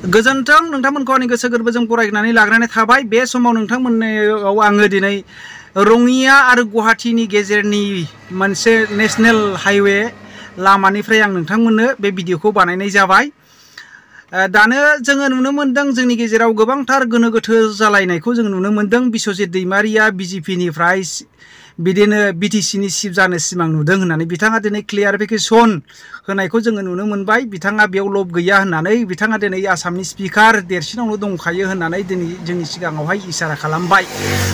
गोजोन्थों नोंथांमोनखौ आंनि गोसो गोरबोजों बरायनानै लाग्रोनाय थाबाय। बे समाव नोंथांमोननाव आङो दिनै रङिया आरो गुवाहाटीनि गेजेरनि मोनसे नेशनेल हाइवे लामानिफ्राय आं नोंथांमोननो बे भिडिअखौ बानायनाय जाबाय। दानो जोङो नुनो मोनदों जोंनि गेजेराव गोबांथार गोनो गोथो जालायनायखौ जों नुनो मोनदों। बिस्वजित दैमारिया बिजेपिनिफ्राय बिदिनो बिटिसिनि चिफ जानो सिमां नुदों होननानै बिथाङा दिनै क्लियारिफिकेसन होनायखौ जोङो नुनो मोनबाय। बिथाङा बेयाव लब गैया होननानै बिथाङा दिनै आसामनि स्पिकार देरसिनावनो दंखायो होननानै दिनै जोंनि सिगाङावहाय इसारा खालामबाय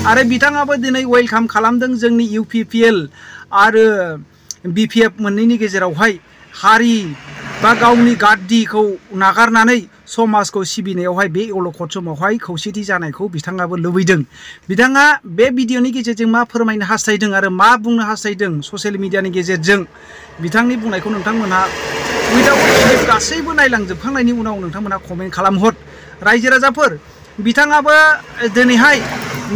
आरो बिथाङाबो दिनै वेलकाम खालामदों जोंनि इउपिपिएल आरो बिपिएफ मोननैनि गेजेरावहाय हारि बा गावनि गाद्दिखौ नागारनानै समाजखौ सिबिनायावहाय बे अलखद समावहाय खौसेथि जानायखौ बिथाङाबो लुबैदों। बिथाङा बे भिडिअनि गेजेरजों मा फोरमायनो हास्थायदों आरो मा बुंनो हास्थायदों ससियेल मिडियानि गेजेरजों बिथांनि बुंनायखौ नोंथांमोनहा उइदाउट गासैबो नायलांजोबखांनायनि उनाव नोंथांमोनहा कमेन्ट खालामहर। रायजो राजाफोर बिथाङाबो दिनैहाय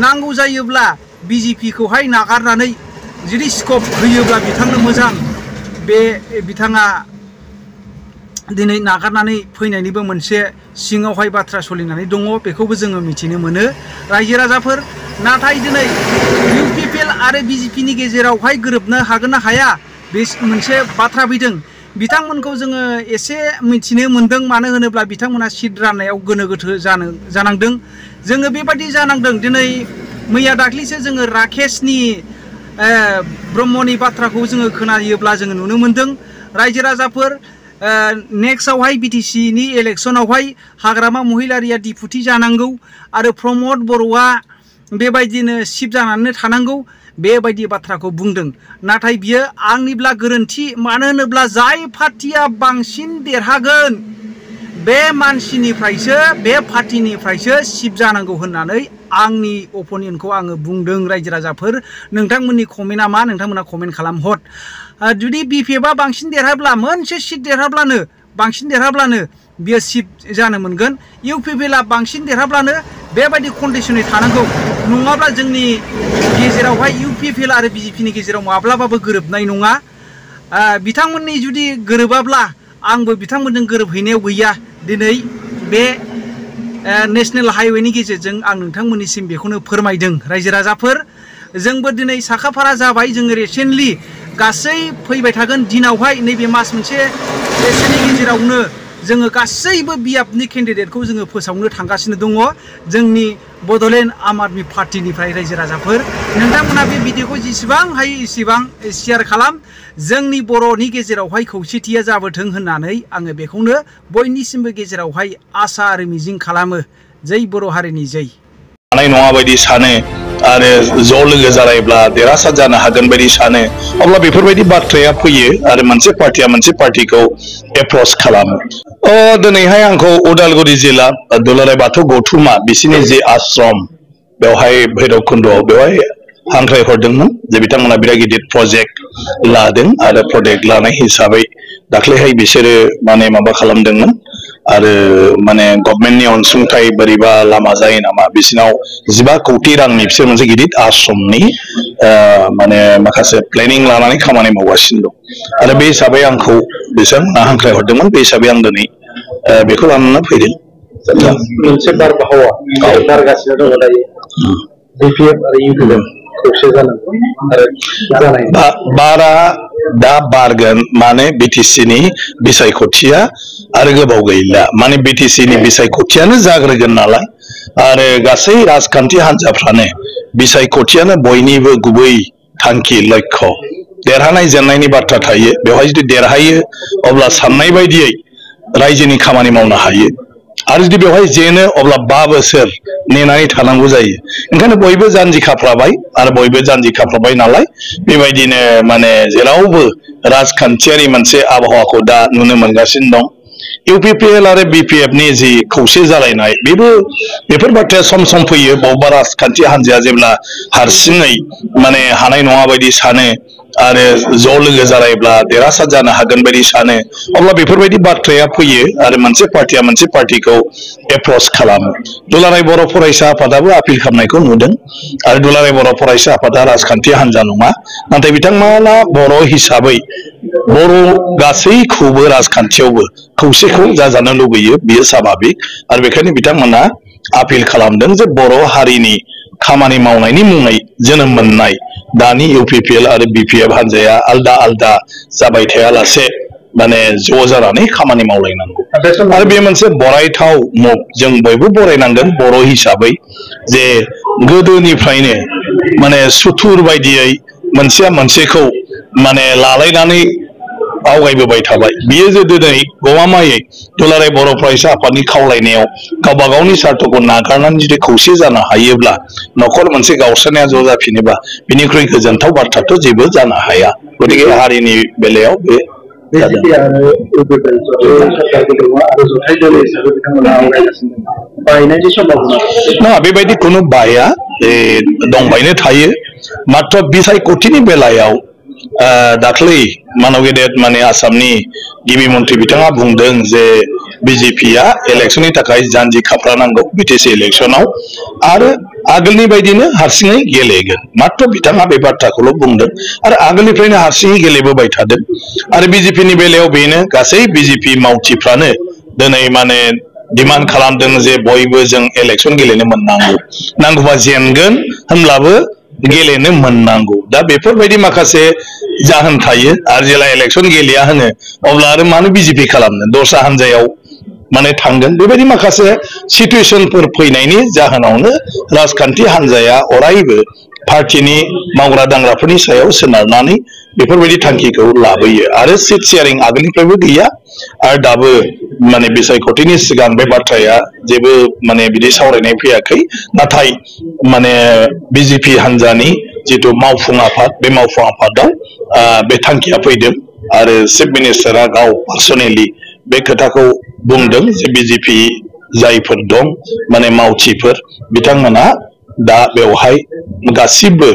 नांगौ जायोब्ला बिजेपिखौहाय नागारनानै जुदि स्कप होयोब्ला बिथांनो मोजां। बे बिथाङा दिनै नागारनानै फैनायनिबो मोनसे सिङावहाय बाथ्रा सोलिनानै दङ, बेखौबो जोङो मिथिनो मोनो रायजो राजाफोर। नाथाय दिनै इउपिपिएल आरो बिजेपिनि गेजेरावहाय गोरोबनो हागोन ना हाया बे मोनसे बाथ्रा फैदों। बिथांमोनखौ जोङो एसे मिथिनो मोनदों, मानो होनोब्ला बिथांमोना सिट राननायाव गोनो गोथो जानांदों। जोङो बेबायदि जानांदों। दिनै मैया दाख्लैसो जोङो राकेशनि ब्रह्मनि बाथ्राखौ जोङो खोनायोब्ला जोङो नुनो मोनदों। रायजो राजाफोर नेक्स्टआवहाय बिटिसिनि इलेक्सनावहाय हाग्रामा महिलारिया डिपुटि जानांगौ आरो प्रमद बर'आ बेबायदिनो चिफ जानानै थानांगौ बेबायदि बाथ्राखौ बुंदों। नाथाय बियो आंनिब्ला गोरोन्थि, मानो होनोब्ला जाय पार्टिया बांसिन देरहागोन बे मानसिनिफ्रायसो बे पार्टिनिफ्रायसो चिफ जानांगौ होननानै आंनि अपिनियनखौ आङो बुंदों। रायजो राजाफोर नोंथांमोननि कमेन्टआ मा, नोंथांमोना कमेन्ट खालामहर। जुदि बिपिएफआ बांसिन देरहाब्ला मोनसे सिट देरहाब्लानो बांसिन देरहाब्लानो बियो चिफ जानो मोनगोन। इउपिपिएलआ बांसिन देरहाब्लानो बेबायदि कन्डिसनै थानांगौ, नङाब्ला जोंनि गेजेरावहाय इउपिपिएल आरो बिजेपिनि गेजेराव माब्लाबाबो गोरोबनाय नङा। बिथांमोननि जुदि गोरोबाब्ला आंबो बिथांमोनजों गोरोबहैनायाव गैया। दिनै बे नेशनेल हाइवेनि गेजेरजों आं नोंथांमोननिसिम बेखौनो फोरमायदों। रायजो राजाफोर जोंबो दिनै साखाफारा जाबाय। जोङो रिसेन्टलि गासै फैबाय थागोन दिनावहाय नैबे मास मोनसेसोनि गेजेरावनो जोङो गासैबो बिएफनि केन्डिडेटखौ जोङो फोसावनो थांगासिनो दङ जोंनि बड'लेण्ड आम आदमि पार्टिनिफ्राय। रायजो राजाफोर नोंथांमोना बे भिडिअखौ जेसेबां हायो एसेबां शेयार खालाम। जोंनि बर'नि गेजेरावहाय खौसेथिया जाबोथों होननानै आङो बेखौनो बयनिसिमबो गेजेरावहाय आसा आरो मिजिं खालामो। जै बर' हारिनि जै। हानाय नङा बायदि सानो आरो ज' लोगो जालायब्ला देरहासार जानो हागोन बायदि सानो, अब्ला बेफोरबायदि बाथ्राया फैयो आरो मोनसे पार्टिया मोनसे पार्टिखौ एप्रच खालामो। दिनैहाय आंखौ उदालगुरि जिल्ला दुलाराय बाथौ गौथुमा बिसिनि जे आश्रम बेवहाय भैरबकुन्द'आव बेवहाय हांख्रायहरदोंमोन जे बिथांमोना बिराद गिदिर प्रजेक्ट लादों आरो प्रजेक्ट लानाय हिसाबै दाख्लैहाय बिसोरो माने माबा खालामदोंमोन आरो माने गभर्नमेन्टनि अनसुंथाइ बोरैबा लामा जायो नामा बिसिनाव 15 कौटि रांनि बिसोर मोनसे गिदिर आश्रमनि माने माखासे प्लेनिं लानानै खामानि मावगासिनो दं आरो बे हिसाबै आंखौ बिसोर हांख्रायहरदोंमोन। बे हिसाबै आं दिनै बेखौ लानानै फैदों। मोनसे बारहावा बारगासिनो दङ दायो बिपिएफ आरो इउपिपिएल खौसे जानांगौ आरो जानाय बारा दा बारगोन, माने बिटिसिनि बिसायख'थिया आरो गोबाव गैला, माने बिटिसिनि बिसायख'थियानो जाग्रोगोन नालाय आरो गासै राजखान्थि हान्जाफ्रानो बिसायख'थियानो बयनिबो गुबै थांखि लक्ष्य। देरहानाय जेननायनि बाथ्रा थायो, बेवहाय जुदि देरहायो अब्ला साननाय बायदियै रायजोनि खामानि मावनो हायो आरो जुदि बेवहाय जेनो अब्ला 5 बोसोर नेनानै थानांगौ जायो। ओंखायनो बयबो जानजि खाफ्राबाय आरो बयबो जानजि खाफ्राबाय नालाय बेबायदिनो माने जेरावबो राजखान्थियारि मोनसे आबहावाखौ दा नुनो मोनगासिनो दं। इउपिपिएल आरो बिपिएफनि जि खौसे जालायनाय बेफोर बाथ्राया सम सम फैयो। बबेबा राजखान्थि हान्जाया जेब्ला हारसिङै माने हानाय नङा बायदि सानो आरो ज' लोगो जालायब्ला देरहासार जानो हागोन बायदि सानो अब्ला बेफोरबायदि बाथ्राया फैयो आरो मोनसे पार्टिया मोनसे पार्टिखौ एप्रच खालामो दुलाराय बर' फरायसा आफादाबो आपिल खालामनायखौ नुदों आरो दुलाराय बर' फरायसा आफादा राजखान्थि हान्जा नङा नाथाय बिथांमोना बर' हिसाबै बर' गासैखौबो राजखान्थियावबो खौसेखौ जाजानो लुबैयो बियो स्वाभाबिक आरो बेखायनो बिथांमोना आपिल खालामदों जे बर' हारिनि खामानि मावनायनि मुङै जोनोम मोननाय दानि इउपिपिएल आरो बिपिएफ हान्जाया आलदा आलदा जाबाय थायालासे माने ज' जानानै खामानि मावलायनांगौ आरो बे मोनसे बरायथाव मुग जों बयबो बरायनांगोन बर' हिसाबै जे गोदोनिफ्रायनो माने सुथुर बायदियै मोनसेया मोनसेखौ माने लालायनानै आवगायबोबाय थाबाय बियो जे दिनै गमामायै दुलाराय बर' फरायसा आफादनि खावलायनायाव गावबा गावनि सार्थखौ नागारनानै जुदि खौसे जानो हायोब्ला न'खर मोनसे गावस्रानाया ज' जाफिनोबा बिनिख्रुइ गोजोनथाव बाथ्राथ' जेबो जानो हाया गतिके हारिनि बेलायाव बे नङा बेबायदि खुनु बाया दंबायनो थायो मात्र बिसायख'थिनि बेलायाव दाख्लै मानव गेदेर माने आसामनि गिबि मन्थ्रि बिथाङा बुंदों जे बिजेपिया इलेक्शननि थाखाय जानजि खाफ्रानांगौ बिटिसि इलेक्शनाव आरो आगोलनि बायदिनो हारसिङै गेलेगोन मात्र बिथाङा बे बाथ्राखौल' बुंदों आरो आगोलनिफ्रायनो हारसिङै गेलेबोबाय थादों आरो बिजेपिनि बेलायाव बेनो गासै बिजेपि मावथिफ्रानो दिनै माने डिमान्ड खालामदों जे बयबो जों इलेक्शन गेलेनो मोननांगौ नांगौबा जेनगोन होनब्लाबो गेलेनो मोननांगौ दा बेफोरबायदि माखासे जाहोन थायो आरो जेला इलेक्शन गेलेया होनो अब्ला आरो मानो बिजेपि खालामनो दस्रा हान्जायाव माने थांगोन बेबायदि माखासे सिचुएशनफोर फैनायनि जाहोनावनो राजखान्थि हान्जाया अरायबो पार्टिनि मावग्रा दांग्राफोरनि सायाव सोनारनानै बेफोरबायदि थांखिखौ लाबोयो आरो सिट शेयारिं आगोलनिफ्रायबो गैया आरो दाबो माने बिसायख'थिनि सिगां बे बाथ्राया जेबो माने बिदि सावरायनाय फैयाखै नाथाय माने बिजेपि हान्जानि जितु मावफुं आफाद बे मावफुं आफादाव बे थांखिया फैदों आरो चिफ मिनिस्टारा गाव पार्सनेलि बे खोथाखौ बुंदों जे बिजेपि जायफोर दं माने मावथिफोर बिथांमोना दा बेवहाय गासिबो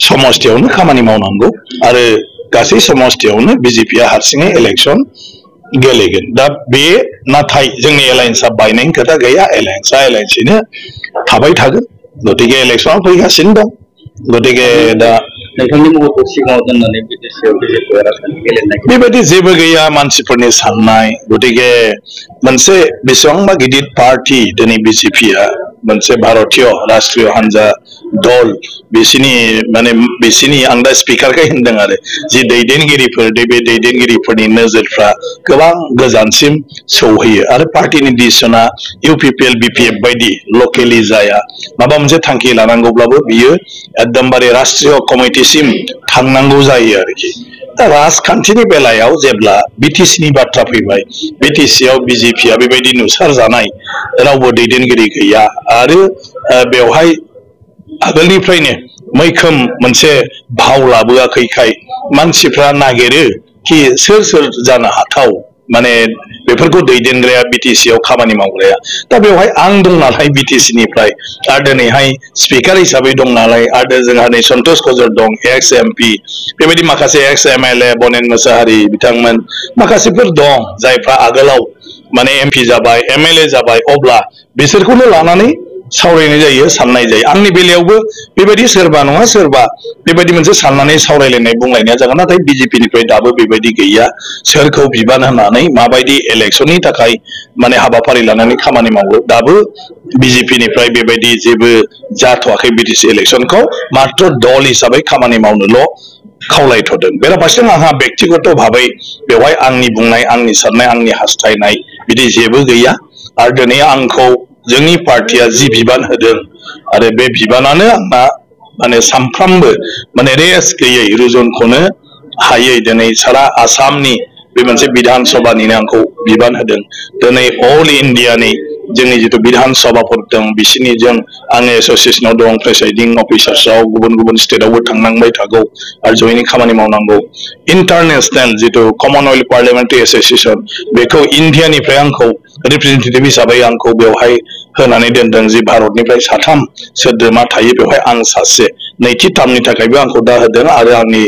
समस्थियावनो खामानि मावनांगौ आरो गासै समस्थियावनो बिजेपिया हारसिङै इलेक्शन गेलेगोन दा बे नाथाय जोंनि एलायन्सआ बायनायनि खोथा गैया एलायन्सआ एलायन्सैनो थाबाय थागोन गतिके इलेक्शनाव फैगासिनो दं गतिके दा बेबायदि जेबो गैया मानसिफोरनि साननाय गतिके मोनसे बेसेबांबा गिदिर पार्टी दिनै बिजेपिया मोनसे भारतीय राष्ट्रीय हान्जा दल बिसिनि माने बिसिनि आं दा स्पिकारखौ होनदों आरो जि दैदेनगिरिफोर बे दैदेनगिरिफोरनि नोजोरफ्रा गोबां गोजानसिम सौहैयो आरो पार्टीनि डिसिसना इउपिपिएल बिपिएफ बायदि लकेलि जाया माबा मोनसे थांखि लानांगौब्लाबो बियो एकदमबारे राष्ट्रीय कमिटिसिम थांनांगौ जायो आरोखि दा राजखान्थिनि बेलायाव जेब्ला बिटिसिनि बाथ्रा फैबाय बिटिसिआव बिजेपिया बेबायदि नुसारजानाय रावबो दैदेनगिरि गैया आरो बेवहाय आगोलनिफ्रायनो मैखोम मोनसे भाव लाबोआखैखाय मानसिफ्रा नागिरो कि सोर सोर जानो हाथाव माने बेफोरखौ दैदेनग्राया बिटिसिआव खामानि मावग्राया दा बेवहाय आं दं नालाय बिटिसिनिफ्राय आरो दिनैहाय स्पिकार हिसाबै दं नालाय आरो जोंहा नै सन्तोष कजर दं एक्स एमपि बेबायदि माखासे एक्स एमएलए बनेन मोसाहारि बिथांमोन माखासेफोर दं जायफ्रा आगोलाव माने एमपि जाबाय एमएलए जाबाय अब्ला बिसोरखौनो लानानै सावरायनाय जायो साननाय जायो आंनि बेलायावबो बेबायदि सोरबा नङा सोरबा बेबायदि मोनसे साननानै सावरायलायनाय बुंलायनाया जागोन नाथाय बिजेपिनिफ्राय दाबो बेबायदि गैया सोरखौ बिबान होनानै माबायदि इलेक्शननि थाखाय माने हाबाफारि लानानै खामानि मावो दाबो बिजेपिनिफ्राय बेबायदि जेबो जाथ'वाखै बिटिसि इलेक्शनखौ मात्र दल हिसाबै खामानि मावनोल' खावलायथ'दों बेराफारसेथिं आंहा व्यक्तिगत भाबै बेवहाय आंनि बुंनाय आंनि साननाय आंनि हास्थायनाय बिदि जेबो गैया आरो दिनै आंखौ जोंनि पार्टिया जि बिबान होदों आरो बे बिबानानो आंना माने सानफ्रामबो माने रेस गैयै रुजुनखौनो हायै दिनै सारा आसामनि बे मोनसे बिधान सभानिनो आंखौ बिबान होदों दिनै अल इन्डियानि जोंनि जितु बिधान सभाफोर दं बिसिनिजों आङो एस'सियेसनाव दं प्रेसाइडिं अफिसार्सआव गुबुन गुबुन स्टेटआवबो थांनांबाय थागौ आरो जयैनो खामानि मावनांगौ इन्टारनेशनेल जितु कमनवेल्थ पार्लियामेन्टारि एस'सिएशन बेखौ इन्डियानिफ्राय आंखौ रिप्रेजेन्टेटिभ हिसाबै आंखौ बेवहाय होनानै दोनदों जि भारतनिफ्राय साथाम सोद्रोमा थायो बेवहाय आं सासे नैथि टार्मनि थाखायबो आंखौ दा होदों आरो आंनि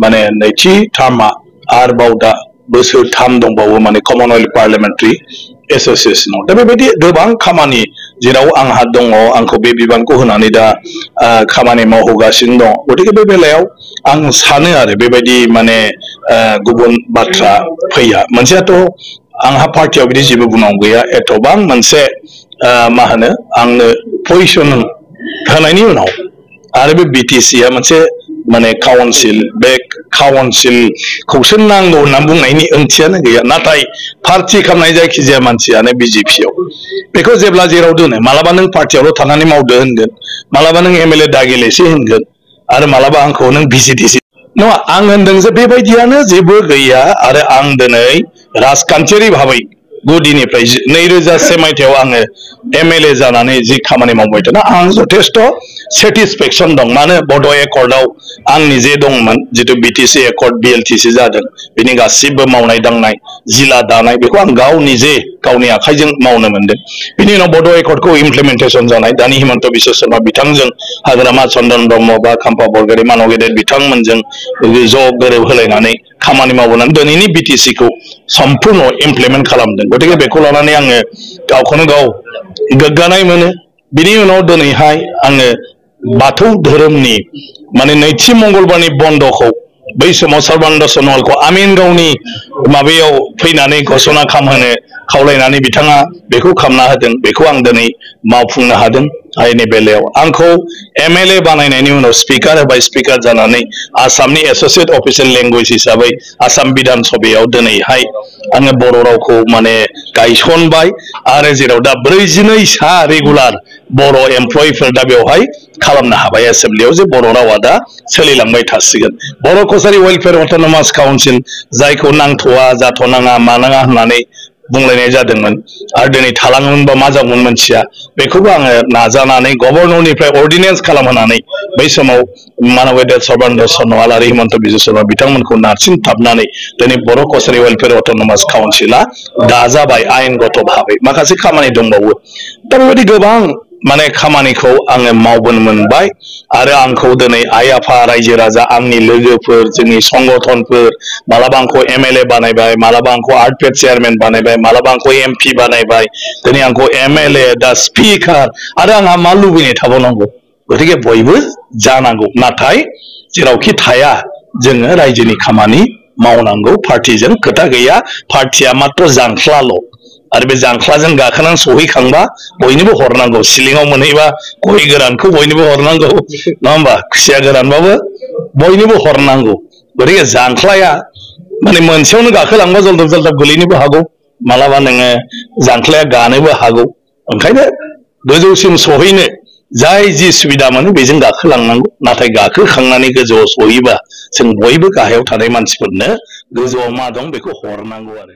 माने नैथि टार्मआ आरोबाव दा बोसोरथाम दंबावो माने कमनवेल्थ पार्लियामेन्टारि एसोसिएशनाव दा बेबायदि गोबां खामानि जेराव आंहा दङ आंखौ बे बिबानखौ होनानै दा खामानि मावहोगासिनो दं गतिके बे बेलायाव आं सानो आरो बेबायदि माने गुबुन बाथ्रा फैया मोनसेयाथ' आंहा पार्टियाव बिदि जेबो बुंनांगौ गैया एथबां मोनसे मा होनो आंनो पजिसन होनायनि उनाव आरो बे बिटिसिआ मोनसे माने काउन्सिल बे काउन्सिलखौसो नांगौ होनना बुंनायनि ओंथियानो गैया नाथाय पार्टि खालामनाय जायखिजाया मानसियानो बिजेपिआव बेखौ जेब्ला जेराव दोनो मालाबा नों पार्टियावल' थानानै मावदो होनगोन मालाबा नों एमएलए दागेलेसो होनगोन आरो मालाबा आंखौ नों भिजिडिसि नङा आं होनदों जे बेबायदियानो जेबो गैया आरो आं दिनै राजखान्थियारि भाबै गुदिनिफ्राय 2001 मायथाइयाव आङो एमएलए जानानै जि खामानि मावबाय थादों आं जथेस्थ' सेटिसफेक्सन दं मानो बड' एकर्डआव आंनि जे दंमोन जितु बिटिसि एकर्ड बिएलटिसि जादों बिनि गासिबो मावनाय दांनाय जिला दानाय बेखौ आं गाव निजे गावनि आखाइजों मावनो मोनदों बिनि उनाव बड' एकर्डखौ इमप्लिमेन्टेसन जानाय दानि हिमन्त बिश्व शर्मा बिथांजों हाग्रामा चन्दन ब्रह्म बा खाम्फा बरगयारी मानव गेदेर बिथांमोनजों ज' गोरोब होलायनानै खामानि मावबोनानै दिनैनि बिटिसिखौ सम्पुर्ण इमप्लिमेन्ट खालामदों गतिके बेखौ लानानै आङो गावखौनो गाव गोग्गानाय मोनो बिनि उनाव दिनैहाय आङो बाथौ धोरोमनि माने नैथि मंगलबारनि बन्द'खौ बै समाव सर्बानन्द सन'वालखौ आमिनगावनि माबायाव फैनानै घोषणा खालामहोनो खावलायनानै बिथाङा बेखौ खालामना होदों बेखौ आं दिनै मावफुंनो हादों आयेननि बेलायाव आंखौ एमएलए बानायनायनि उनाव स्पिकार होबाय स्पिकार जानानै आसामनि एस'सिएट अफिसियेल लेंगुवेज हिसाबै आसाम बिधान सभायाव दिनैहाय आङो बर' रावखौ माने गायसनबाय आरो जेराव दा 42 सा रेगुलार बर' एमप्लयिफोर दा बेवहाय खालामनो हाबाय एसेम्ब्लियाव जे बर' रावा दा सोलिलांबाय थासिगोन बर' कसारि वेलफेयार अट'नमास काउन्सिल जायखौ नांथ'वा जाथ'नाङा मानाङा होननानै बुंलायनाय जादोंमोन आरो दिनै थालाङोमोनबा मा जागौमोन मोनथिया बेखौबो आङो नाजानानै गभर्नरनिफ्राय अर्डिनेन्स खालामहोनानै बै समाव मानव गेदेर सर्बानन्द सन'वाल आरो हिमन्त बिश्व शर्मा बिथांमोनखौ नारसिनथाबनानै दिनै बर' कसारि वेलफेयार अट'नमास काउन्सिला दाजाबाय आयेनगत भाबै माखासे खामानि दंबावो दा बेबायदि गोबां माने खामानिखौ आङो मावबोनो मोनबाय आरो आंखौ दिनै आइ आफा रायजो राजा आंनि लोगोफोर जोंनि संगठनफोर मालाबा आंखौ एमएलए बानायबाय मालाबा आंखौ आर्टपेड चेयारमेन बानायबाय मालाबा आंखौ एमपि बानायबाय दिनै आंखौ एमएलए दा स्पिकार आरो आंहा मा लुबैनाय थाबावनांगौ गतिके बयबो जानांगौ नाथाय जेरावखि थाया जोङो रायजोनि खामानि मावनांगौ पार्टिजों खोथा गैया पार्टिया मात्र जांख्लाल' आरो बे जांख्लाजों गाखोनानै सहैखांबा बयनोबो हरनांगौ सिलिङाव मोनहैबा गय गोरानखौ बयनोबो हरनांगौ नङा होमबा खुसिया गोरानबाबो बयनोबो हरनांगौ गतिके जांख्लाया माने मोनसेयावनो गाखोलांबा जलदब जलदब गोलैनोबो हागौ मालाबा नोङो जांख्लाया गानोबो हागौ ओंखायनो गोजौसिम सहैनो जाय जि सुबिदा मोनो बेजों गाखोलांनांगौ नाथाय गाखोखांनानै गोजौआव सहैबा जों बयबो गाहायाव थानाय मानसिफोरनो गोजौआव मा दं बेखौ हरनांगौ आरो